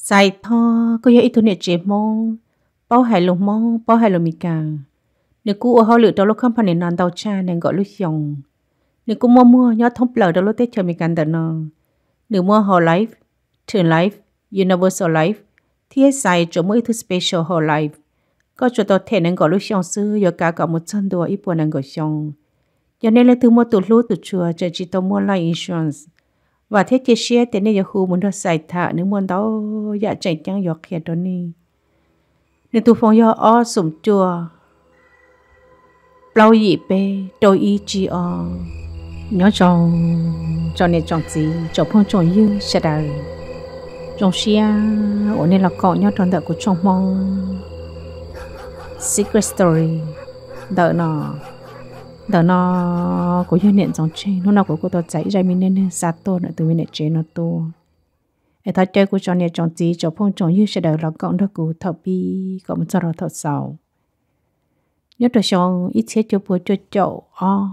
Xais Thoj kuj yog ib tug niam tsev Hmoob, paub hais lus Hmoob, paub hais lus Meskas. Nws kuj ua hauj lwm rau lub company no ntau tshaj nees nkaum lub xyoo. Nws kuj muaj muag nyob thoob plaws rau lub teb chaws Amelikas ntawm no. Nws muaj Whole Life, Term Life, Universal Life, thiab Xais tsuas muaj ib tug Special Whole Life. Koj tsuas tau them nees nkaum lub xyoo xwb yuav kav kom mus txog ntua ib puas nees nkaum xyoo. Yog nej leej twg muaj tus hlub tus tshua tseem tsis tau muaj life insurance, vam thiab cia siab tias nej yuav hu mus nrog Xais tham, nws muaj ntau yam tseem ceeb yuav qhia rau nej. Nws tus foos yog ob xoom cuaj plaub yim peb rau ib tsib ob. Nyob zoo tsoom niam tsoom txiv tsoom phooj tsoom ywg sawv daws, zoo siab uas nej los koom nyob rau ntawm kuv tshooj Hmoob Secret Story ntawm no. Ntawm no kuv yog niam Ntxoov Tsheej, hnub no kuv kuj tau txais ib zaj me neej neeg xa tuaj ntawm tus me niam tsev no tuaj. Es thov caw kuv tsoom niam tsoom txiv tsoom phooj tsoom ywg sawv daws los koom nrog kuv thaum pib kom mus txog rau thaum xaus. Nyob rau xyoo ib txhiab cuaj puas cuaj caum ob,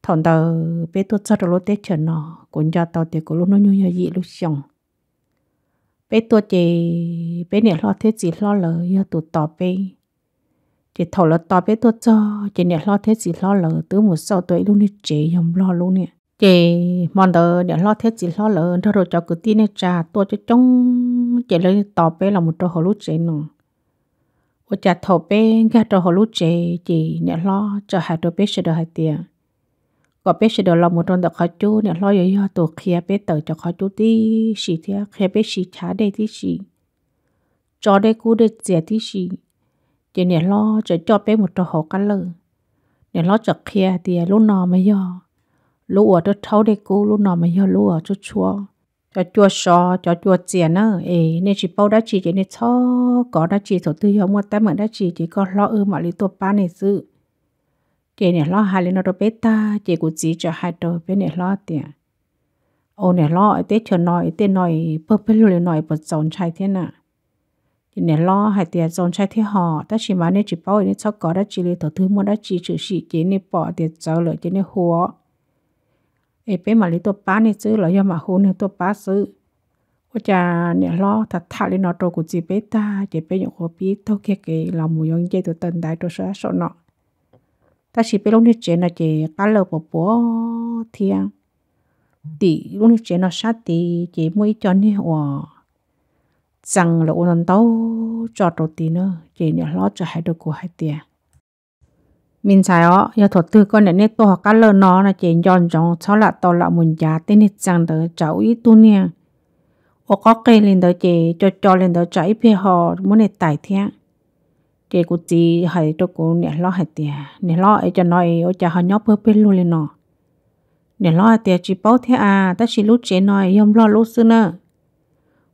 thaum ntawd peb tuaj txog rau lub teb chaws no, kuv nco tau tias kuv lub hnub nyoog yog yim lub xyoo. Peb tuaj ces peb niam hlob thiab txiv hlob lawv yog tus tos peb. Ces thaum lawv tos peb tuaj txog ces niam hlob thiab txiv hlob lawv twb mus xauj tau ib lub niag tsev yog Nplog lub niam. Ces hmo ntawd niam hlob thiab txiv hlob lawv nrog rau cov kwv tij neej tsa tuaj coob coob ces lawv tos peb los mus rau hauv lub tsev no. Ua cas thaum peb nkag rau hauv lub tsev ces niam hlob txawm hais rau peb sawv daws hais tias kom peb sawv daws los mus rau ntawm qhov cub, niam hlob yuav yog tus qhia peb tawm cov qhov cub tib si thiab qhia peb siv chav dej tib si, tso dej kub dej txias tib si. Ces niam hlob txawm coj peb mus rau hauv qab lawj. Niam hlob txawm qhia tias lub no mas yog lub uas rhaub rhaub dej kub, lub no mas yog lub uas tshuab tshuab cov cua sov cov cua txias na. Es nej tsis paub dab tsi ces nej txhob kov dab tsi, thaum twg yog muaj teeb meem dab tsi ces koj hlob wb mam li tuaj pab nej xwb. Ces niam hlob hais li no rau peb tag ces kuv txiv txawm hais rau peb niam hlob tias, Au niam hlob, teb chaws no es tej no es pawg pawg lug li no es puas txaus ntshai thiab na? Ces niam hlob hais tias, Txaus ntshai thiab hos, tab sis mas nej tsis paub es nej txhob kov dab tsi li, thaum twg muaj dab tsi tshwm sim ces nej pom tias txawv lawm ces nej hu, es peb mam li tuaj pab nej xwb los yog mam hu neeg tuaj pab xwb. Ua cas niam hlob tham tham li no rau kuv txiv peb tag ces peb nyuam qhuav pib taug kiag kev los mus yuav nce tus taw ntaiv rau sab saum no. Tab sis peb lub niag tsev no ces qab lawj puas puas thiab. Tim lub niag tsev no sab tid ces muaj ib co niag uas txee lawv ua ntau ntau tso rau tid na. Ces niam hlob txawm hais rau kuv hais tias, Me ntxhais os, yog thaum twg koj niam nej tuaj hauv qab lawj no no ces nco ntsoov txhob lam tau lam mus ncav tej niag txee ntawd, tsam ua ib tug niag ua qob qeg li ntawd ces co co li ntawd tsam ib pliag ho muab nej tais thiab. Ces kuv txiv hais rau kuv niam hlob hais tias, Niam hlob, es cov no es ua cas ho nyob pawg pawg lug li no? Niam hlob hais tias, Tsis paub thiab as, tab sis lub tsev no yog Nplog lub xwb na.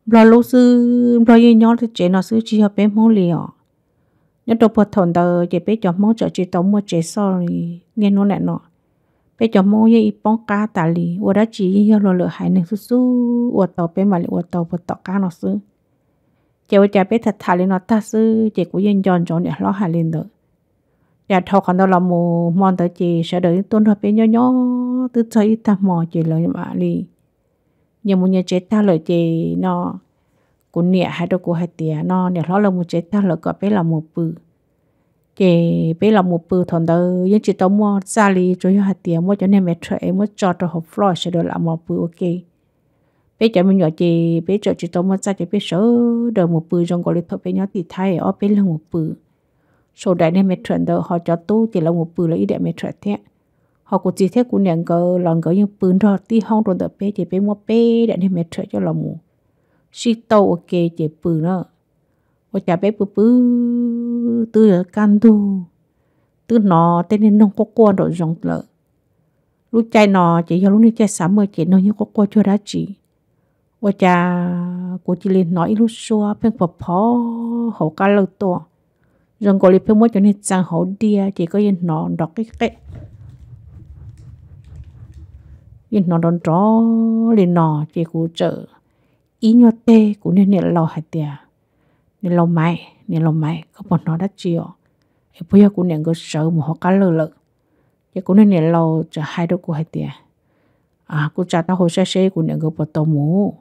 Nplog lub xwb, Nplog yeej nyob tej tsev no xwb, tsis yog peb Hmoob li os. Nyob rau puag thaum ntawd ces peb cov Hmoob txawm tsis tau muaj tsev xoj li niaj hnub nim no. Peb cov Hmoob yeej ib poob qab tas li, ua dab tsi yeej yog luag lwm haiv neeg xub xub ua tau peb mam li ua tau puag tom qab no xwb. Ces ua cas peb tham tham li no tag xwb ces kuv yeej nco ntsoov niam hlob hais li ntawd. Ces dhau qhov ntawd los mus hmo ntawd ces sawv daws tuaj nrog peb nyob nyob twb txog ib tag hmo ces lawv mam li nyias mus nyias tsev tag lawm ces no kuv niam hais rau kuv hais tias, No niam hlob lawv mus tsev tag lawm kom peb los mus pw. Ces peb los mus pw, thaum ntawd yeej tsis tau muaj txaj li, tsuas yog hais tias muab cov niag me thuam es muab tso rau hauv floor sawv daws lam mus pw ua ke. Peb cov me nyuam ces peb txawm tsis tau muaj txaj ces peb sawv daws mus pw zoo nkaus li thaum peb nyob tim Thaib ob peb leeg mus pw saum daim niag me thuam ntawd, ho cov tub ces lawv mus pw lawv ib daim me thuam thiab. Ho kuv txiv thiab kuv niam nkawd los nkawd yeej pw nrog tib hoob rau ntawm peb ces peb muab peb daim niag me thuam coj los mus sib tauj ua ke ces pw na. Ua cas peb pw pw twb yuav kaj ntug, twb hnov tej niag noog quaj quaj nraum zoov lawm. Lub caij no ces yog lub niag caij summer ces noog yeej quaj quaj cuag dab tsi. Ua cas kuv cia li hnov ib lub suab pheej phov phov hauv qab lawj tuaj, zoo nkaus li pheej muab cov niag txee hauv diaj ces koj yeej hnov nrov qij qej, yeej hnov nrov nrov li no. Ces kuv txawm ib nyuag teb kuv niag niam laus hais tias, Niam laus Maiv, niam laus Maiv, koj puas hnov dab tsi os? Es puas yog kuv niam nkawd sawv mus hauv qab lawj lawm? Ces kuv niag niam laus txawm hais rau kuv hais tias, Kuv tsa taub hau saib seb kuv niam nkawd puas tau mus.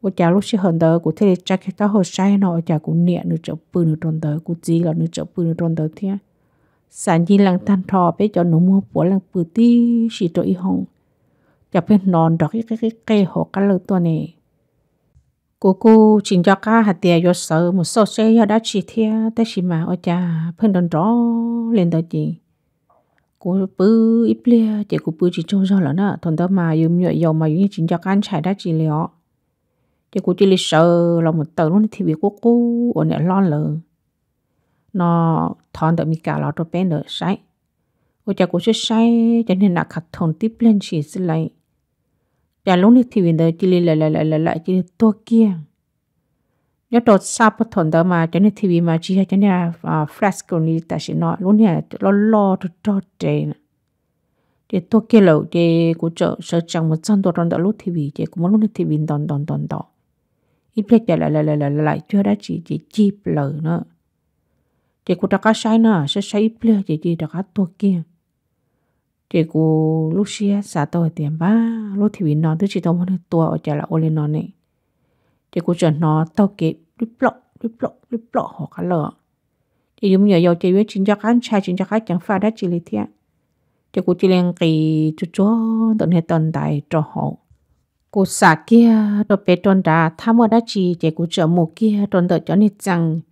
Ua cas lub sij hawm ntawd kuv thiaj li tsa kiag taub hau saib no ua cas kuv niam nws tseem pw nws rau ntawd, kuv txiv los nws tseem pw nws rau ntawd thiab. Xav ncig leej tag nrho peb cov nus muag puav leej pw tib si rau ib hoob, cas pheej hnov nrov qij qij qij qej hauv qab lawj tuaj ne. Kuv kuj tsis nco qab hais tias yuav sawv mus xauj seb yog dab tsi thiab, tab sis mas ua cas pheej nrov nrov li ntawd ces kuv pw ib pliag ces kuv pw tsis tsaug zog lawm na. Thaum ntawd mas yus me nyuam yaus mas yus yeej tsis nco qab ntshai dab tsi li os. Ces kuv cia li sawv los mus taws lub niag T V qub qub uas niam hlob lawv no thov ntawm Mis Kas los rau peb ntawd saib. Ua cas kuv saib saib cov niag nam kha thoos tib pliag ntshis xwb lawm, cas lub niag T V ntawd cia li lam lam lam lam cia li tuag kiag. Nyob rau sab puag thaum ntawd mas cov niag T V mas tsis yog cov niag flat screen li tam sim no, lub niag loj loj rog rog res na. Ces tuag kiag lawm ces kuv txawm sawv tsees mus txog ntua rau ntawm lub T V ces kuv muab lub niag T V ntos ntos ntos ntos ib pliag cas lam lam lam lam cuag dab tsi ces cig plaws na. Ces kuv rov qab saib na, saib saib ib pliag ces cia li rov qab tuag kiag. Ces kuv lub siab xav tau hais tias npab lub T V no twb tsis tau muaj neeg tua ua cas lam ua li no ne. Ces kuv txawm hnov taug kev plib plom plib plom plib plom hauv qab lawj. Ces yus me nyuam yaus ces yuav tsis nco qab ntshai tsis nco qab ceev faj dab tsi li thiab. Ces kuv cia li nqis tsuag tsuag ntawm niag taw ntaiv rau hauv. Kuv xam kiag rau pem rau nrad thab muaj dab tsi ces kuv txawm mus kiag rau ntawm cov niag txee.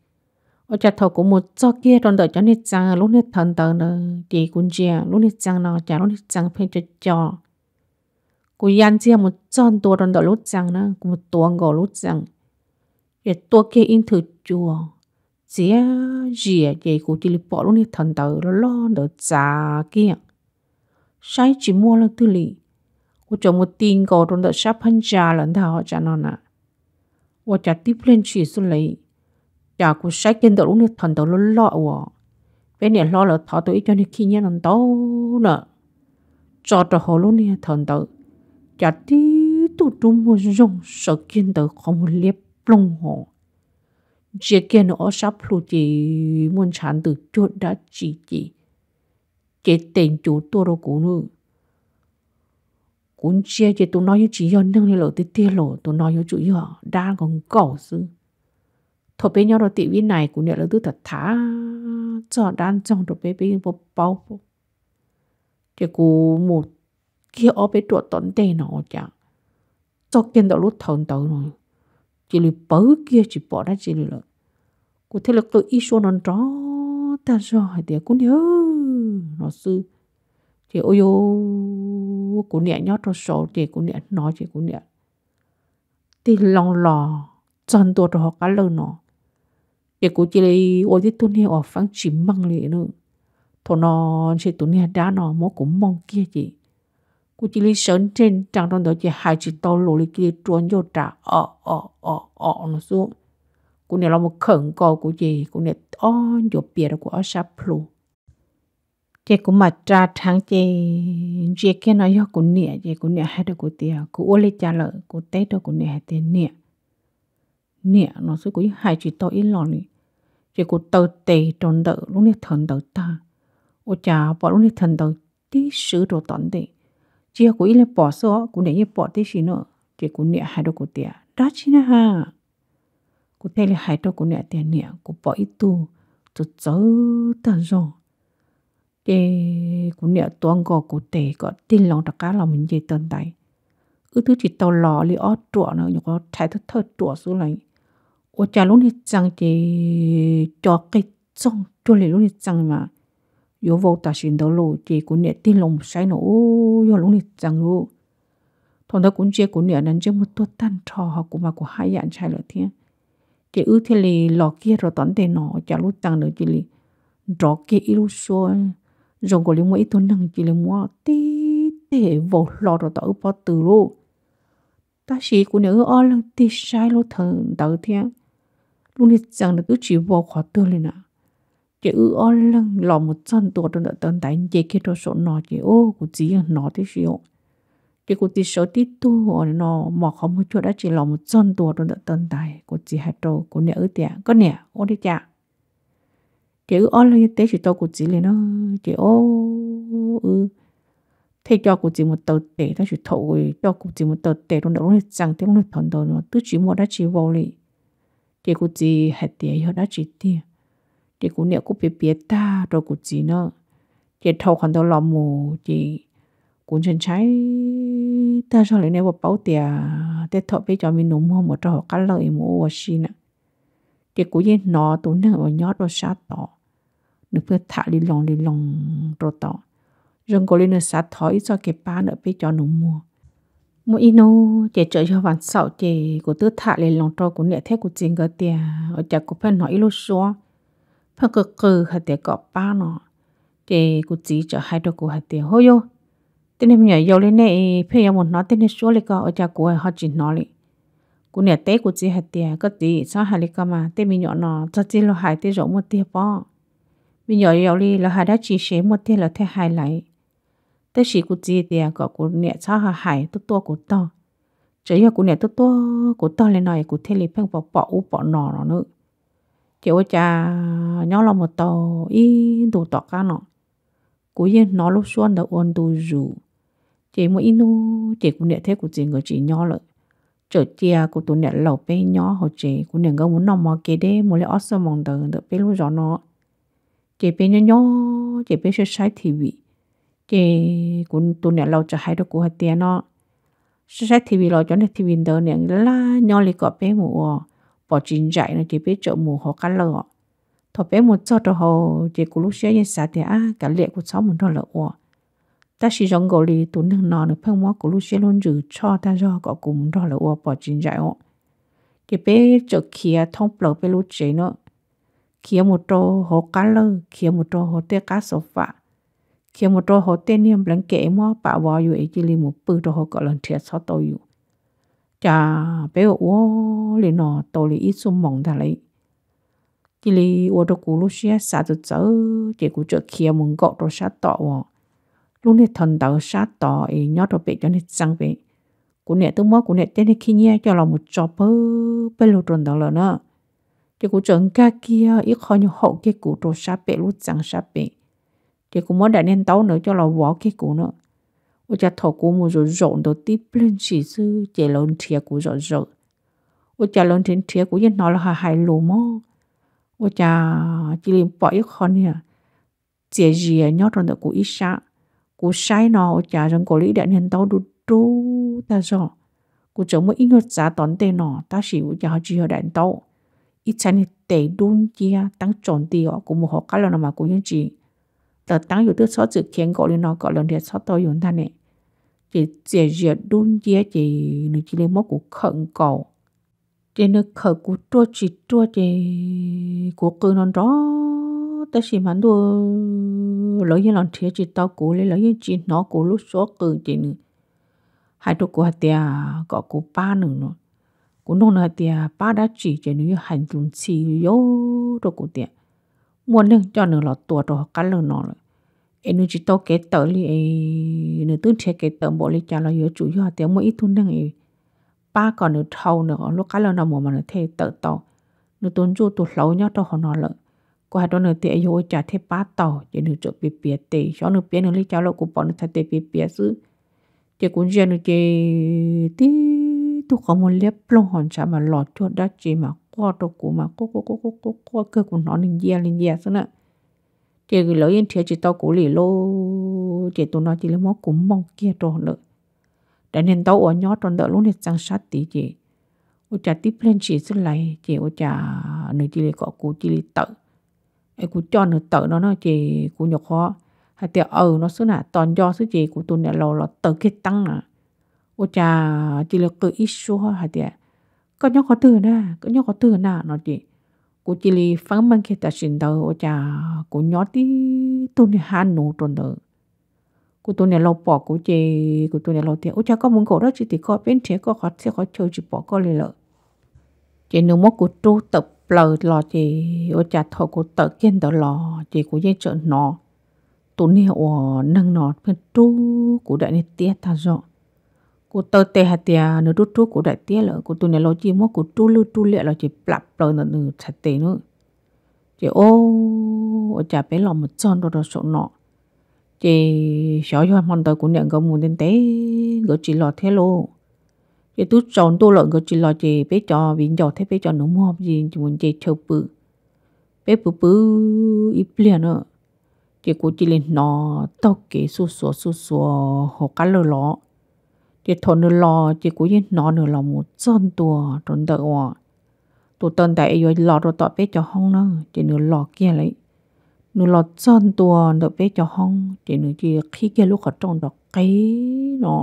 Ua cas thaum kuv mus txog kiag rau ntawm cov niag txee lub niag thawv ntawd ntawd ces kuv ntsia lub niag txee no cas lub niag txee pheej co co. Kuv ya ntxiag mus txog ntua rau ntawm lub txee na, kuv mus tuav nkaus lub txee, ces tuaj kiag ib nthwv cua txiav zias ces kuv cia li pom lub niag thawv ntawd loj loj ntawd txav kiag. Saib tsis muaj leej twg li, kuv txawm mus ti nkaus rau ntawm sab phab ntsa lawm ntag tsam no na. Ua cas tib pliag ntshis xwb li, cas kuv saib kiag ntawm lub niag thawv ntawd loj loj uas peb niam hlob lawv thov tau ib co niag khib nyiab no ntau na, tso rau hauv lub niag thawv ntawd, cas tib tug tub muag zoo sawv kiag ntawd qhov muag liab ploog hos, ntsia kiag nws ob sab plhu ces muaj ntshav ntws cuag dab tsi ces cev tes ncuv tuaj rau kuv na. Kuv ntsia ces tus no yeej tsis yog neeg li lawm tiag tiag los, tus no yuav tsum yog dab nkaus nkaus xwb. Thaum peb nyob rau tim Vib Nais kuv niam lawv twb tham tham txog dab ntxoog rau peb, peb yeej paub paub. Ces kuv mus kiag ob peb ruam tom ntej no ua cas txog kiag ntawm lub thawv ntawd no cia li pawv kiag tsis pom dab tsi li lawm. Kuv thiaj li qw ib suab nrov nrov tag zog hais tias kuv niam no xwb. Ces ua rau kuv niam nyob rau saud ces kuv niam hnov ces kuv niam tig loo los txog ntua rau hauv qab lawj no. Ces kuv cia li ua tib tug niag uas feeb tsis meej li na. Thaum no ntshe tus niag dab no muab kuv mooj kiag ces kuv cia li sawv nres nrees rau ntawd ces hais tsis tau lus li, cia li rua ncauj ras o o o o no xwb. Kuv niam los mus khawm nkaus kuv ces kuv niam ob ncuav pias rau kuv ob sab plhu. Ces kuv mam ras dheev ces ntsia kiag no yog kuv niam ces kuv niam hais rau kuv tias kuv ua li cas lawm. Kuv teb rau kuv niam hais tias niam, niam no xwb, kuv yeej hais tsis tau ib los li. Ces kuv taw tes rau ntawm lub niag thawv ntawd tag, ua cas pom lub niag thawv ntawd tib swb rau tom ntej. Tsis yog kuv ib leeg pom xwb os, kuv niam yeej pom tib si na. Ces kuv niam hais rau kuv tias dab tsi na ha. Kuv thiaj li hais rau kuv niam tias niam, kuv pom ib tug txawv txawv tag zog. Ces kuv niam tuav nkaus kuv tes kom tig loo rov qab los mus nce taw ntaiv. Wb twb tsis tau los li ob ruam no, nyuam qhuav rhais thawj thawj ruam xwb lawm. Ua cas lub niag txee ces co qig txoog cuag li lub niag txee mas yuav vau tam sim ntawd los, ces kuv niam tig loo mus saib no ub yog lub niag txee lauj. Thaum ntawd kuv ntsia kuv niam na ntsej muag tuag tag nrho ho kuv mas kuv haj yam ntshai lawm thiab. Ces wb thiaj li los kiag rau tom ntej no cas lub txee ntawd cia li nrov kiag ib lub suab zoo nkaus li muaj ib tug neeg cia li muab tib teg vau hlo rau tom wb pob tw lauj. Tab sis kuv niam wb ob leeg tig saib lub thawv ntawd thiab, lub niag txee ntawd twb tsis vau qhov twg li na. Ces wb ob leeg los mus txog ntua rau ntawm taw ntaiv nce kiag rau saum no ces ub kuv txiv yeej hnov tib si. Ces kuv txiv sawv tib tug no mos qhov muag cuag dab tsi los mus txog ntua rau ntawm taw ntaiv, kuv txiv hais rau kuv niam wb tias koj niam ua li cas? Ces wb ob leeg yeej teb tsis tau kuv txiv li na. Ces o wb thiaj coj kuv txiv mus taw tes, tab sis thaum coj kuv txiv mus taw tes rau ntawm lub niag txee thiab lub niag thawv ntawd no twb tsis muaj dab tsi vau li. Ces kuv txiv hais tias yog dab tsi tiag, ces kuv niam kuj piav piav tag rau kuv txiv na. Ces dhau qhov ntawd los mus ces kuv ntshai ntshai tag zog li. Nej puas paub tias tej thaum peb cov me nus muag mus rau hauv qab lawj es mus ua ua si na, ces kuv yeej hnov tus neeg uas nyob rau sab tod, nws pheej tham li loo li loo rau tod, zoo nkaus li nws xav thov ib txoj kev pab ntawm peb cov nus muag. Muaj ib hnub ces txawm yog vas xaum ces kuv twb tham li loo rau kuv niam thiab kuv txiv nkawd tias ua cas kuv pheej hnov ib lub suab pheej qw qw hais tias kom pab no. Ces kuv txiv txawm hais rau kuv hais tias, Huv yug, tej niag me nyuam yaus li nej pheej yuav mus hnov tej niag suab li ko, ua cas kuv ho tsis hnov li? Kuv niam teb kuv txiv hais tias, Koj txiv txhob hais li ko mas, tej me nyuam no txog txij luag hais tej zaum muaj tiag pob. Me nyuam yaus li lawv hais dab tsi ces muaj tiag lawv thiaj hais lawm. Tab sis kuv txiv tias kom kuv niam txhob hais tuaj tuaj kuv tog, tsuas yog kuv niam tuaj tuaj kuv tog li no es kuv thiaj li pheej pom pom ub pom no no na. Ces ua cas nyob los mus tau ib ntus tom qab no, kuv yeej hnov lub suab ntawd ua ntu zus. Ces muaj ib hnub ces kuv niam thiab kuv txiv nkawd tsis nyob lawm, txawm cia kuv tus niam laus peb nyob hauv tsev, kuv niam nkawd mus noj mov kev deb mus li ob xuab moos ntawd ntawm peb lub zos no. Ces peb nyob nyob ces peb saib saib T V, ces kuv tus niam laus txawm hais rau kuv hais tias no, saib saib T V los cov niag T V ntawd niam laj nyob li kom peb mus ua pom tsis ntsaim no ces peb txawm mus hauv qab lawj os. Thaum peb mus txog rau hauv ces kuv lub siab yeej xav tias ab kav liam kuv txhob mus nrog lawv ua. Tab sis zoo nkaus li tus neeg no nws pheej muab kuv lub siab lub ntsws tshoj tag zog kom kuv mus nrog lawv ua pom tsis ntsaim os. Ces peb txawm khiav thoob plaws peb lub tsev na, khiav mus rau hauv qab lawj, khiav mus rau hauv tej qab xov fam, khiav mus rau hauv tej niag npleev kem muab pam vov yus es cia li mus pw rau hauv kom lawv nrhiav txhob tau yus. Cas peb ua ua li no tau li ib xuab moos ntag lauj, cia li ua rau kuv lub siab xav txawv txawv ces kuv txawm khiav mus nkaum rau sab tom uas lub niag thawv ntawd sab tod es nyob rau pem cov niag txee pem. Kuv niam twb muab kuv niam tej niag khib nyiab coj los mus tso pawg pawg lug rau ntawd lawm na. Ces kuv txawm nkag kiag ib qho nyuag haum kiag kuv rau sab pem lub txee sab pem, ces kuv muab daim niag ntaub ntawd coj los vov kiag kuv na. Ua cas thaum kuv mus zaum zaum ntawd tib pliag ntshis xwb ces lawv nrhiav kuv zom zaws. Ua cas lawv nrhiav nrhiav kuv yeej hnov lawv hais hais lus mog. Ua cas cia li pom ib qho niag txias zias nyob rau ntawm kuv ib sab. Kuv saib no ua cas zoo nkaus li ib daim niag ntaub dub dub tag zog. Kuv tseem muaj ib nyuag txav tom ntej no tab sis ua cas ho tsis yog daim ntaub, ib txhais niag tes dub nciab teeb tsaus nti os. Kuv mus hauv qab lawj no mas kuv yeej tsis taws teeb, yus twb txhob txwm khiav nkaum li no kom lawv nrhiav txhob tau yus ntag ne. Ces txias zias dub nciab ces nws cia li muab kuv khawm nkaus. Ces nws khawm kuv ruaj tsis ruaj ces kuv qw no nrov, tab sis mas ntuj, lawv yeej los nrhiav tsis tau kuv li, lawv yeej tsis hnov kuv lub suab qw ces nws hais rau kuv hais tias kom kuv pab nws no. Kuv nug nws hais tias pab dab tsi ces nws yeej hais ntxhi yau rau kuv tias muaj neeg coj nws los tua rau hauv qab lawj no lawm, es nws tsis tau kev tawm li es nws twb nrhiav kev tawm npaum li cas los yuav tsum yog tias muaj ib tug neeg pab kom nws dhau nws lub qab lawj no mus mas nws thiaj tawm tau. Nws tus ntsuj tus hlauv nyob rau hauv no lawm. Kuv hais rau nws tias yog ua cas thiaj pab tau, ces nws txawm piav piav tes, xyov nws piav nws li cas los kuv pom nws txhais tes piav piav xwb. Ces kuv ntsia nws ces tib tug qhov muag liab ploog ho ntshav mas los cuag dab tsi mas quaj rau kuv mas quaj quaj quaj quaj quaj kawg, kuv hnov nws ncia li ncia xwb na. Ces lawv yeej nrhiav tsis tau kuv li lauj, ces tus no cia li muab kuv mooj kiag rau ntawm daim niag ntaub uas nyob rau ntawm lub niag txee sab tid ces ua cas tib pliag ntshis xwb lais ces ua cas nws cia li kom kuv cia li tawm. Es kuv coj nws tawm no na ces kuv nyuam qhuav hais tias aws no xwb na, tos nco xwb ces kuv tus niam laus los taws kiag teeb na. Ua cas cia li qw ib suab hais tias koj nyob qhov twg na, koj nyob qhov twg na no ces kuv cia li feeb meej kiag tam sim ntawd ua cas kuv nyob tib tug niag hab nuv rau ntawd. Kuv tus niam laus pom kuv ces kuv tus niam laus tias ua cas koj mus nkaum dab tsi tim ko, peb nrhiav koj qhov txhia qhov chaw tsis pom koj li lawm. Ces nws muab kuv rub tawm plaws los ces ua cas thaum kuv tawm kiag ntawd los ces kuv yeej tseem hnov tus niag uas neeg no pheej rub kuv daim niag tiab tag zog. Kuv taw tes hais tias nws rub rub kuv daim tiab lawm, kuv tus niam laus cia li muab kuv rub lwj rub liam los ces plam plaws ntawm nws txhais tes na. Ces o, ua cas peb los mus txog ntua rau saum no, Ces xyov yog hmo ntawd kuv niam nkawd mus ntev ntev nkawd tsis los thiab lauj. Ces twb tsaus ntuj lawm nkawd tsis los ces peb cov viv ncaus thiab peb cov nus muag mus nce chaw pw. Peb pw pw ib pliag na, ces kuv cia li hnov taug kev xuj xuav xuj xuav hauv qab lawj los. Ces thaum nws los ces kuv yeej hnov nws los mus txog ntua rau ntawm uas tus taw ntais es yuav los rau tom peb cov hoob na, ces nws los kiag li. Nws los txog ntua ntawm peb cov hoob ces nws cia li qhib kiag lub qhov rooj nrov qig no.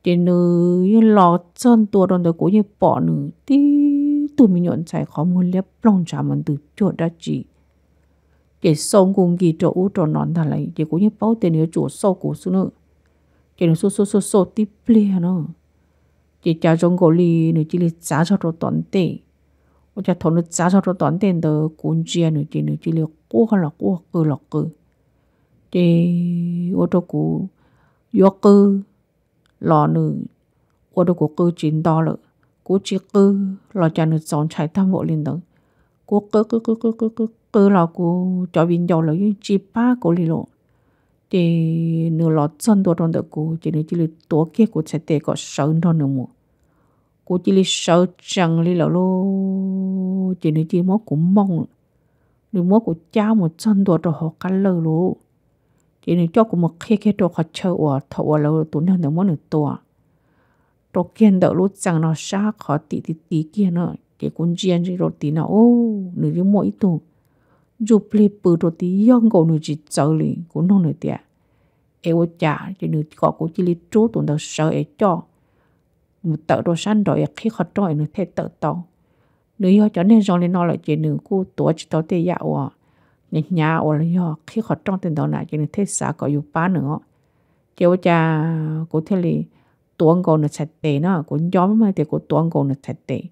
Ces nws yeej los txog ntua rau ntawd kuv yeej pom nws tib tug me nyuam ntxhais qhov muag liab ploog ntshav mas ntws cuag dab tsi, ces xauj nkuj nkig rau ub rau no ntag lawm ces kuv yeej paub tias nws yuav tsum xauj kuv xwb na. Ces nws xauj xauj xauj xauj tib pliag no, ces cas zoo nkaus li nws cia li txav zog rau tom ntej. Ua cas thaum nws txav zog rau tom ntej ntawd kuv ntsia nws ces nws cia li quaj los quaj qw los qw. Ces ua rau kuv yuav qw los nws ua rau kuv qw tsis nto lawm. Kuv tsis qw los cas nws txaus ntshai tag npaum li ntawd. Kuv qw qw qw qw qw qw qw los kuv cov viv ncaus lawv yeej tsis pab kuv li lawm. Ces nws los txog ntua rau ntawm kuv ces nws cia li tuav kiag kuv txhais tes kom sawv nrog nws mus. Kuv cia li sawv tsees li lawm lauj, ces nws cia li muab kuv mooj, nws muab kuv cab mus txog ntua rau hauv qab lawj lauj. Ces nws coj kuv mus qhia kiag rau qhov chaw uas thaum uas lawv tus neeg ntawd muab nws tua rau kiag ntawm lub txee no sab qhov tim ti ti kiag no. Ces kuv ntsia ntsia rau tim no ub, nws yeej muaj ib tug ntsuj plig pw rau tim yog nkaus nws tsis txawv li. Kuv nug nws tias es ua cas, ces nws kom kuv cia li rub tus ntawd sawv es coj mus tawm rau sab nraud es qhib qhov rooj es nws thiaj tawm tau. Nws yog cov neeg zoo li no lawm ces nws kuj tuav tsis tau tej yam uas hnyav hnyav uas los yog qhib qhov rooj tej ntawd na, ces nws thiaj xav kom yus pab nws os. Ces ua cas kuv thiaj li tuav nkaus nws txhais tes na, kuv nco meej tias kuv tuav nkaus nws txhais tes.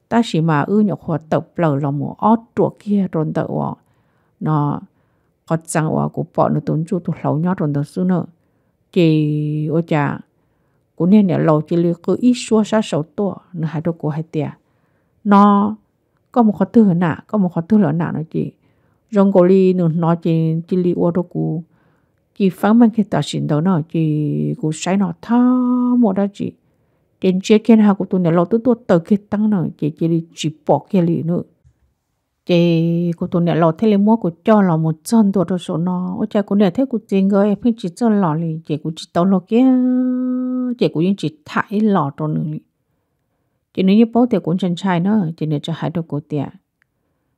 Tab sis mas wb nyuam qhuav tawm plaws los mus ob ruam kiag rau ntawm uas no qhov txee uas kuv pom nws tus ntsuj tus hlauv nyob rau ntawd xwb na. Ces ua cas kuv niag niam laus cia li qw ib suab sab saud tuaj, nws hais rau kuv hais tias no, koj mus qhov twg na, koj mus qhov twg lawm na no ces zoo nkaus li nws hnov ces cia li ua rau kuv cia li feeb meej kiag tam sim ntawd no ces kuv saib no thab muaj dab tsi. Ces ntsia kiag na kuv tus niam laus twb tuaj taws kiag teeb na ces cia li tsis pom kiag li na. Ces kuv tus niam laus thiaj li muab kuv coj los mus txog ntua rau saum no, ua cas kuv niam thiab kuv txiv nkawd pheej tsis txawj los li ces kuv tsis tau luag kiag, ces kuv yeej tsis tham ib los rau nws li. Ces nws yeej paub tias kuv ntshai ntshai na ces nws txawm hais rau kuv tias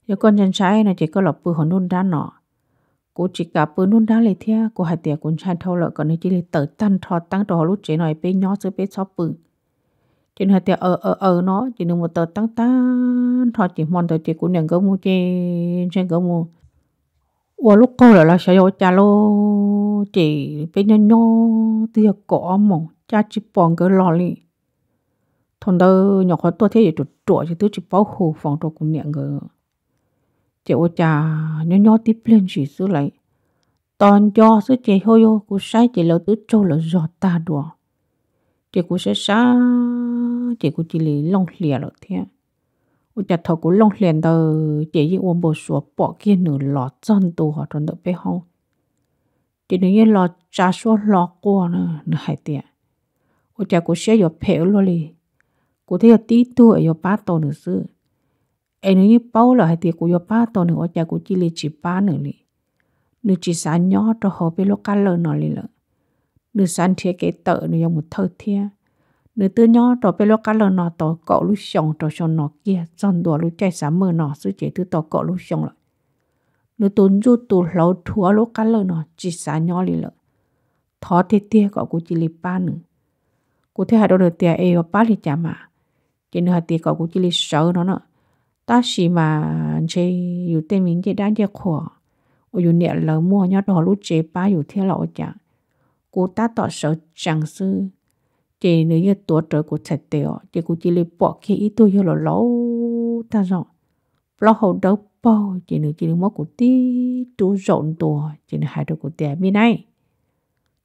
yog koj ntshai ntshai no ces koj los pw hauv nruab nrab no. Kuv tsis kam pw nruab nrab li thiab, kuv hais tias kuv ntshai dhau lawm kom nws cia li taws tag nrho teeb rau hauv lub tsev no es peb nyob xwb peb txhob pw. Ces nws hais tias aws aws aws no ces nws mus taws teeb tag nrho ces hmo ntawd ces kuv niam nkawd mus ces ntshe nkawd mus ua lub qaug lawm los xyov yog ua cas lauj, ces peb nyob nyob twb yog kaum ob moos cas tsis pom nkawd los li. Thaum ntawd nyuam qhuav tuaj thiab yuav ruam ruam ces twb tsis paub hu foos rau kuv niam nkawd. Ces ua cas nyob nyob tib pliag ntsis xwb lawm, tos nco xwb ces hauj yog kuv saib ces lawv twb tsaug lawv zog tag dua. Ces kuv saib saib ces kuv cia li looj hlias lawm thiab. Ua cas thaum kuv looj hlias ntawd ces yeej ua npau suav pom kiag nws los txog ntua rau ntawm peb hoob. Ces nws yeej los tsa suab hlo quaj na, nws hais tias ua cas kuv siab yuav phem ua luaj li, kuv thiaj yog tib tug es yuav pab tau nws xwb. Es nws yeej paub lawm hais tias kuv yuav pab tau nws ua cas kuv cia li tsis pab nws li. Nws tsis xav nyob rau hauv peb lub qab lawj no li lawm. Nws xav nrhiav kev tawm nws yuav mus thawj thiab. Nws twb nyob rau peb lub qab lawj no tau kaum lub xyoo rau xyoo no kiag txog ntua lub caij xav maj no xwb ces twb tau kaum lub xyoo lawm. Nws tus ntsuj tus hlauv rhuav lub qab lawj no tsis xav nyob li lawm. Thov tiag tiag kom kuv cia li pab nws. Kuv thiaj hais rau nws tias es yuav pab li cas mas, ces nws hais tias kom kuv cia li sawv no na. Tab sis mas ntshe yus tej me ncej dab ncej qhua uas yus niam lawv muaj nyob rau hauv lub tsev pab yus thiab los ua cas. Kuv tab tom sawv tsees xwb ces nws yeej tuav rawv kuv txhais tes os, ces kuv cia li pom kiag ib tug yawg laus laus tag zog, plaub hau dawb paug, ces nws cia li muab kuv tib rub zaum ntua ces nws hais rau kuv tias me nab,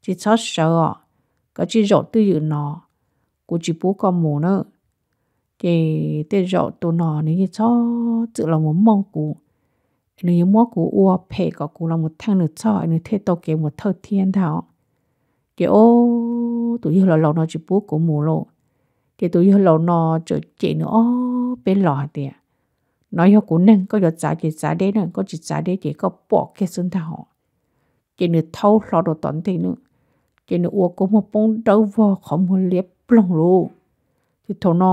tsis txhob sawv os, koj tsij zaum twj ywm no, kuv tsis pub koj mus na. Ces tej zaum tus no nws yeej txhob txwm los mus mooj kuv, nws yuav muab kuv ua phem kom kuv los mus theej nws txog nws thiaj tau kev mus thawj thiab ntag os. Ces ob tus yawg laus laus no tsis pub kuv mus lauj. Ces tus yawg laus no txawm cem nws ob peb los hais tias, no yog kuv neeg, koj yuav txav ces txav deb na, koj tsis txav deb ces koj pom kiag xwb ntag os. Ces nws thaub hlo rau tom ntej na, ces nws ua kua muag poob dawb vog qhov muag liab ploog lauj. Ces thaum no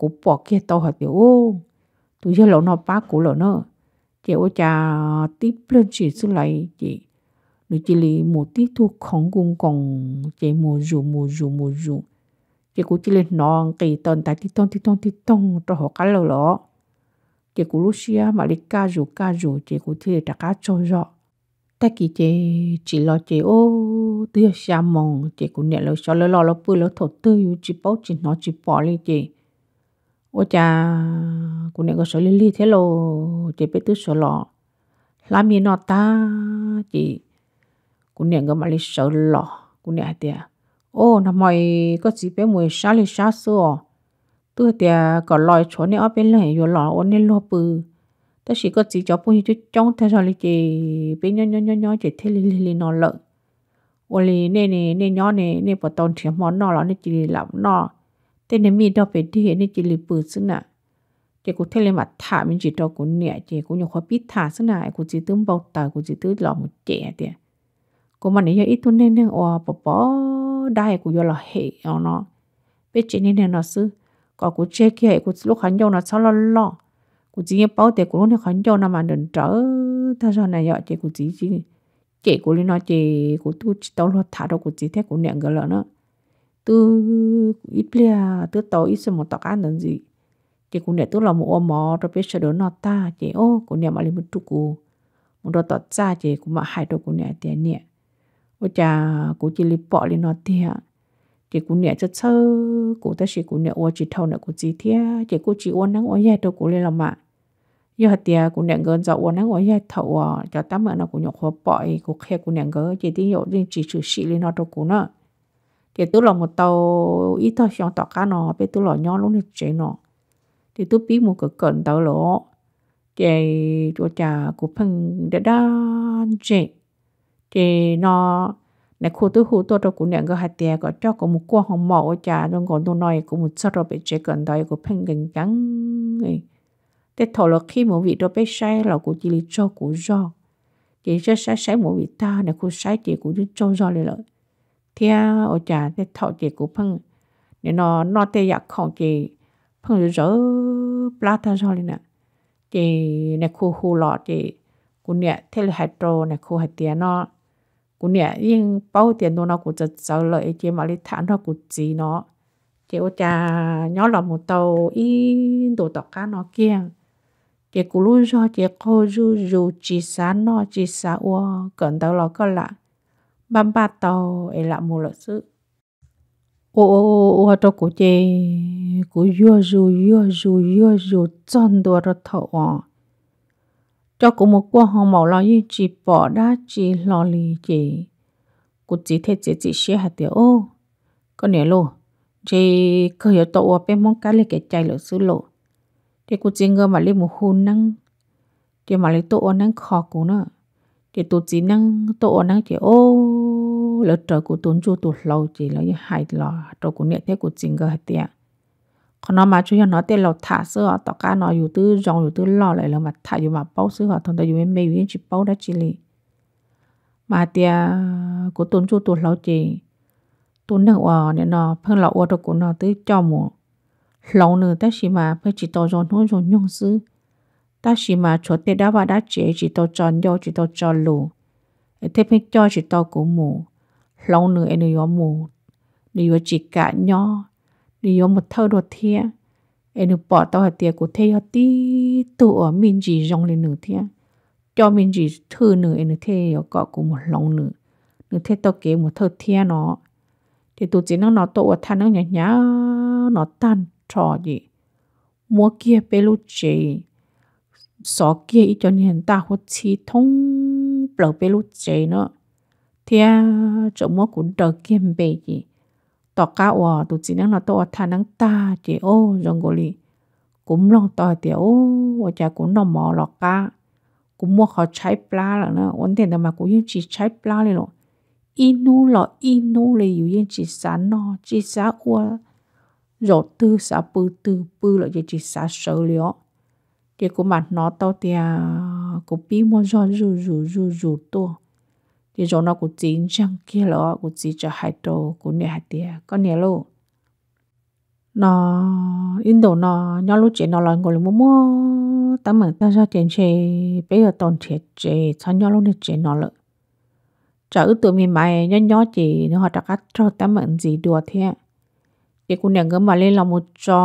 kuv pom kiag tau hais tias, u, tus yawg laus no pab kuv lawm na. Ces ua cas tib pliag ntshis xwb lawm ces nws cia li mus tib tug khoov nkuj nkoos ces mus zus mus zus mus zus. Ces kuv cia li hnov nqis taw ntaiv tig toog tig toog tig toog rau hauv qab lawm los. Ces kuv lub siab mam li kaj zus kaj zus ces kuv thiaj li rov qab tsaug zog. Tag kis ces tsim los ces ub twb yog xya moos ces kuv niam lawv xyov lawv los lawv pw lawv thaum twg yus tsis paub tsis hnov tsis pom li ces ua cas kuv niam nkawd sawv lig lig thiab lauj. Ces peb twb sawv los hlab mis noj tag ces kuv niam nkawd mam li sawv los. Kuv niam hais tias, o, nag hmo koj txiv peb mus sab li sab xwb os. Twb hais tias kom los tshuav nej ob peb leeg yuav los ua nej luag pw, tab sis koj txiv cov phooj ywg coob coob tag zog li ces peb nyob nyob nyob nyob ces thiaj li lig li no lawm. Ua li nej, nej nyob ne, nej puas tau nrhiav hmo noj los nej cia li lam noj, tej niag mij dog pes dig nej cia li pw xwb na. Ces kuv thiaj li mam tham me ntsis rau kuv niam ces kuv nyuam qhuav pib tham xwb na, kuv txiv twb npau taws, kuv txiv twb los mus cem hais tias, kuv mas nim yog ib tug neeg neeg uas pom pom dab es kuv yuav los hem os no peb tsev neeg neeg no xwb, kom kuv tseg kiag es kuv lub qhov ncauj no txhob loj loj. Kuv txiv yeej paub tias kuv lub niag qhov ncauj no mas nrawm nrawm tag zog na yom, ces kuv txiv cem kuv li no ces kuv twb tsis tau luag tham rau kuv txiv thiab kuv niam nkawd lawm na. Twb ib pliag twb tau ib xuab moos tom qab ntawd ntxiv, ces kuv niam twb los mus ua mov rau peb sawv daws noj tag ces o kuv niam mam li mus rau kuv, mus rau tom txaj ces kuv mam hais rau kuv niam tias, niam, ua cas kuv cia li pom li no tiag? Ces kuv niam txhawj txhawj kuv tab sis kuv niam ua tsis dhau ntawm kuv txiv thiab ces kuj tsis ua neeb ua yaig rau kuv li los mas. Yog hais tias kuv niam nkawd ntxov ua neeb ua yaig thaum uas cov teeb meem no kuv nyuam qhuav pom es kuv qhia kuv niam nkawd ces tej zaum yeej tsis tshwm sim li no rau kuv na. Ces twb los mus tau ib tog xyoo tom qab no peb twb los nyob lub niag tsev no, ces twb pib mus kawm kawm ntawv lawm. Ces ua cas kuv pheej dab dab ntseg. Ces no nais khu twb hu tuaj rau kuv niam nkawd hais tias kom coj kuv mus kuaj hoo maum, ua cas zoo nkaus ntu no es kuv mus txog rau pem tsev kawm ntawv es kuv pheej nkees nkees. Tej thaum lawv qhib movie rau peb saib los kuv cia li tsaug kuv zog. Ces saib saib saib movie tag nais khu saib ces kuv twb tsaug zog li lawm. Thiab ua cas tej thaum ces kuv pheej nim no noj tej yam khoom ces pheej zawv plab tag zog li na. Ces nais khu hu los ces kuv niam thiaj li hais rau nais khu hais tias no, kuv niam yeej paub tias ntu no kuv txawv txawv lawm es ces mam li tham nrog kuv txiv no. Ces ua cas nyob los mus tau ib ntus tom qab no kiag, ces kuv lub zog ces qaug zuj zus tsis xav noj tsis xav ua, kawm ntawv los koj lam npaj npaj tau es lam mus lawm xwb. Ua ua ua rau kuv ces kuv yuag zus yuag zus yuag zus txog ntua rau thaum uas coj kuv mus kuaj hoo maum los yeej tsis pom dab tsi hlo li ces kuv txiv thiaj txiav txim siab hais tias, o, koj niam lauj, ntshe kawg yuav tau ua peb Hmoob kab lig kev cai lawm xwb lauj. Ces kuv txiv nkawd mam li mus hu neeb, ces mam li tuaj ua neeb kho kuv na. Ces tus txiv neeb tuaj ua neeb ces o, lawv raws kuv tus ntsuj tus hlauv ces lawv yeej hais los rau kuv niam thiab kuv txiv nkawd hais tias, qhov no mas tsuas yog hnov tej laus tham xwb os, tom qab no yus twb zoo yus twb loj lawm lawv mam tham yus mam paub xwb os, thaum ntawd yus me me yus yeej tsis paub dab tsi li. Mas hais tias kuv tus ntsuj tus hlauv ces tus neeg uas nim no pheej los ua rau kuv no twb coj mus hloov nws tab sis mas pheej tsis tau zoo hnub zoo nyoog xwb. Tab sis mas tshuav tej dab vaj dab tsev tsis tau tso ncauj tsis tau tso lus, es thiaj pheej coj tsis tau kuv mus hloov nws es nws yuav mus, nws yuav tsis kam nyob, nws yuav mus thawj dua thiab. Es nws pom tau hais tias kuv thiaj yog tib tug uas me ntsis zoo li nws thiab, coj me ntsis thwj nws es nws thiaj yuav kom kuv mus hloov nws, nws thiaj tau kev mus thawj thiab no. Ces tus txiv neeb no tuaj ua thaj neeb hnyav hnyav no tag nrho ces muab kiag peb lub tsev, xov kiag ib co niag ntaj huab txhib thoob plaws peb lub tsev na, thiab tseem muab kuv daws kiag npe ces tom qab uas tus txiv neeb no tuaj ua thaj neeb tag ces o, zoo nkaus li kuv mloog tau hais tias, u, ua cas kuv noj mov los qab, kuv muaj qhov tshaib plab lawm na. Ua ntej ntawd mas kuv yeej tsis tshaib plab li los, ib hnub los ib hnub li yus yeej tsis xav noj tsis xav ua, zaum twg xav pw twg pw lawm ces tsis xav sawv li os. Ces kuv mam hnov tau tias kuv pib muaj zog zuj zus zuj zus tuaj. Ces zaum no kuv txiv ntseeg kiag lawm, kuv txiv txawm hais rau kuv niam hais tias, koj niam lauj, no ib ntus no nyob lub tsev no los nkaus li muaj muaj teeb meem tag zog ces ntshe peb yuav tau nrhiav tsev txhob nyob lub niag tsev no lawm. Tsam wb tus me maiv nyob nyob ces nws ho rov qab raug teeb meem ntxiv dua thiab. Ces kuv niam nkawd mam li los mus tso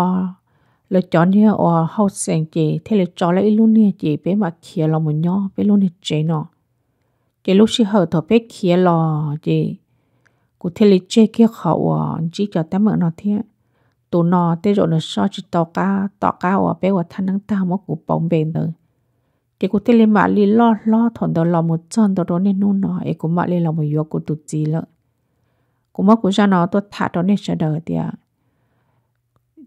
lawv cov niag uas hauj xeem ces thiaj li tso lawv ib lub niag ces peb mam khiav los mus nyob peb lub niag tsev no. Ces lub sij hawm thaum peb khiav los ces kuv thiaj li tseg kiag qhov uas ntsib cov teeb meem no thiab. Tus no tej zaum nws sob tsis tau qab tom qab uas peb ua thaj neeb tag muab kuv pauv npe ntawd. Ces kuv thiaj li mam li loj hlob thaum ntawd los mus txog ntua rau niaj hnub no es kuv mam li los mus yuav kuv tus txiv lawm. Kuv muab kuv zaj no tuaj tham rau nej sawv daws tias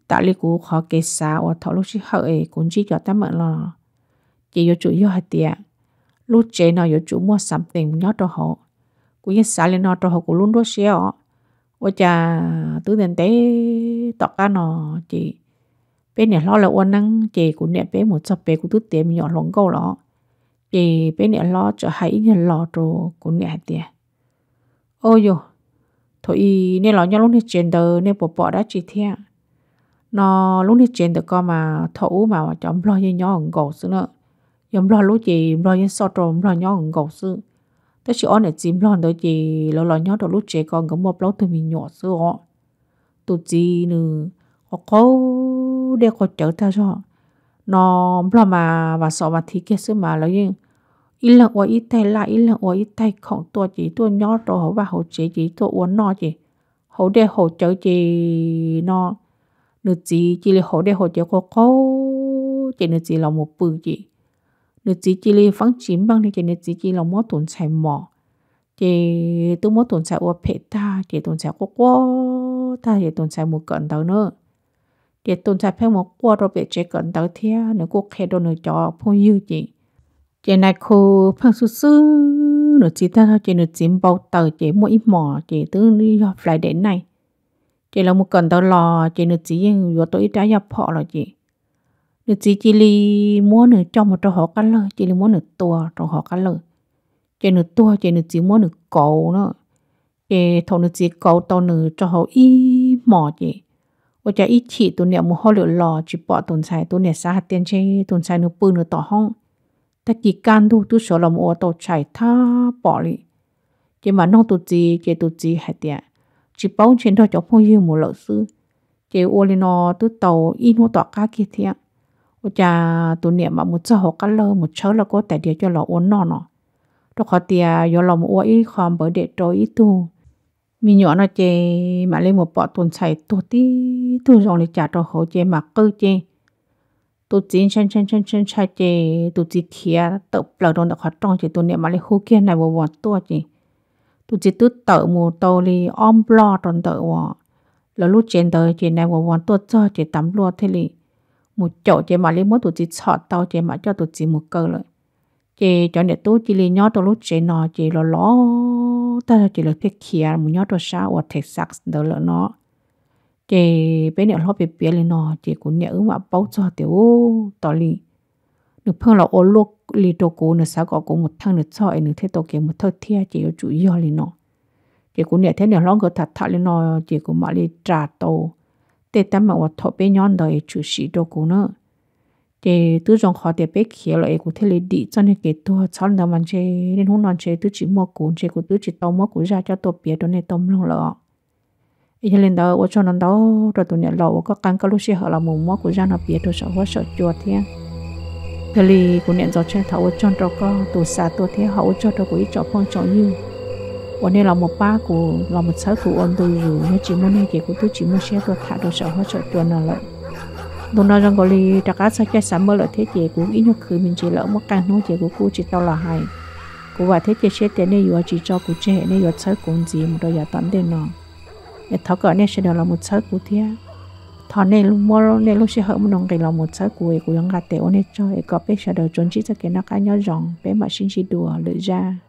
tam li kuv qhov kev xav uas thaum lub sij hawm es kuv ntsib cov teeb meem los, ces yuav tsum yog hais tias lub tsev no yuav tsum muaj something nyob rau hauv. Kuv yeej xav li no rau hauv kuv lub nruab siab os. Ua cas twb ntev ntev tom qab no ces peb niam hlob lawv ua neeb ces kuv niam peb mus txog pem kuv twb tiav me nyuam hluas nkauj los. Ces peb niam hlob txawm hais ib nyuag lo rau kuv niam hais tias, o yog, thaum ub nej los nyob lub niag tsev ntawd nej puas pom dab tsi thiab? No lub niag tsev ntawd ko mas thaum ub mas cov nplog yeej nyob nkaus xwb na. Yog nplog lub ces nplog yeej xauj rau nplog nyob nkaus xwb. Tab sis ob niam txiv nplog ntawd ces lawv los nyob rau lub tsev ko nkawd muaj plaub tug me nyuam xwb os. Tus txiv nws qaug qaug dej qaug cawv tag zog. No nplog mas vas xov vas thiv kiag xwb mas lawv yeej ib leeg ua ib taig laj ib leeg ua ib taig khoom tuaj ces tuaj nyob rau hauv vaj hauv tsev ces tuaj ua noj ces haus dej haus cawv ces no nws txiv cia li haus dej haus cawv qaug qaug ces nws txiv los mus pw ces nws txiv cia li feeb tsis meej li ces nws txiv cia li los muab tus ntxhais mos. Ces twb muab tus ntxhais ua phem tag ces tus ntxhais quaj quaj tag ces tus ntxhais mus kawm ntawv na. Ces tus ntxhais pheej mus quaj rau pem tsev kawm ntawv thiab nws kuj qhia rau nws cov phooj ywg ces, ces nais khu pheej xwb xwb nws txiv tag zog ces nws txiv npau taws ces muaj ib hmos ces twb yog Friday night. Ces lawv mus kawm ntawv los ces nws txiv yeej yuav tau ib rab yaj phom los ces nws txiv cia li muab nws coj mus rau hauv qab lawg, cia li muab nws tua rau hauv qab lawg. Ces nws tuag ces nws txiv muab nws kauv na. Ces thaum nws txiv kauv tau nws rau hauv ib hmos ces ua cas ib chim tus niam mus hauj lwm los tsis pom tus ntxhais, tus niam xav hais tias ntshe tus ntxhais nws pw nws tom hoob. Tag kis kaj ntug twb sawv los mus ua tau tshais thab pom li. Ces mam nug tus txiv ces tus txiv hais tias tsis paub, ntshe nrog cov phooj ywg mus lawm xwb. Ces ua li no twb tau ib hnub tom qab kiag thiab, ua cas tus niam mam mus txog hauv qab lawg mus tshawb lauj kaub tais diav coj los ua noj no, rau qhov tias yuav los mus ua ib qho npawv dej rau ib tug me nyuam no ces mam li mus pom tus ntxhais tuag tib tug zoo li cas rau hauv ces mam qw ces tus txiv ntshai ntshai ntshai ntshai ntshai ces tus txiv khiav tawm plaws rau ntawm qhov rooj ces tus niam mam li hu kiag nine one one tuaj ces tus txiv twb tawm mus tau li ob nploj rau ntawm uas lawv lub tsev ntawd ces nine one one tuaj txog ces tas nplua thiaj li mus caum ces mam li muab tus txiv txhom tau ces mam coj tus txiv mus kaw lawm. Ces cov niam tub cia li nyob rau lub tsev no ces los los tag zog ces lawv thiaj khiav mus nyob rau sab uas Texas ntawd lawm no. Ces peb niam hlob piav piav li no ces kuv niam wb mam paub txog tias ub, tos li nws pheej los ua luaj li rau kuv, nws xav kom kuv mus theej nws txog es nws thiaj tau kev mus thawj thiab ces yuav tsum yog li no. Ces kuv niam thiab niam hlob nkawd tham tham li no ces kuv mam li ras tau tej teeb meem uas thaum peb nyob ntawd es tshwm sim rau kuv na. Ces twb zoo qhov tias peb khiav lawm es kuv thiaj li dim txoj niag kev tuag, txhob li ntawd mas ntshe niaj hnub no ntshe twb tsis muaj kuv, ntshe kuv twb tsis tau muab kuv zaj coj tuaj piav rau nej tau mloog lawm os. Es yog li ntawd ua tsaug ntau ntau rau tus niam laus uas koj qee koj lub sij hawm los mus muab kuv zaj no piav rau saum huab saum cua thiab. Yog li kuv niam ntxaus tsheej thov ua tsaug rau koj tus xa tuaj thiab ho ua tsaug rau kuv ib tsoom phooj tsoom ywg uas nej los mus pab kuv los mus txhawb kuv ua ntu zus, yog tsis muaj nej ces kuv twb tsis muaj siab tuaj tham rau saum huab saum cua no lawm. Ntu no zoo nkaus li rov qab txog caij xav mawb lawm thiab ces kuv ib nyuag khwv me ntsis lawm, muaj qee hnub ces kuv kuj tsis tau los hais. Kuv vam thiab cia siab tias nej yuav tsis tso kuv tseg, nej yuav txhawb kuv ntxiv mus rau yav tom ntej no. Es thov kom nej sawv daws los mus txhawb kuv thiab. Thov nej muab nej lub sij hawm muaj nuj nqis los mus txhawb kuv es kuv yuav nqa tes ua nej tsaug es kom peb sawv daws tsuas ntsib txoj kev noj qab nyob zoo, peb mam sib ntsib dua lwm zaj.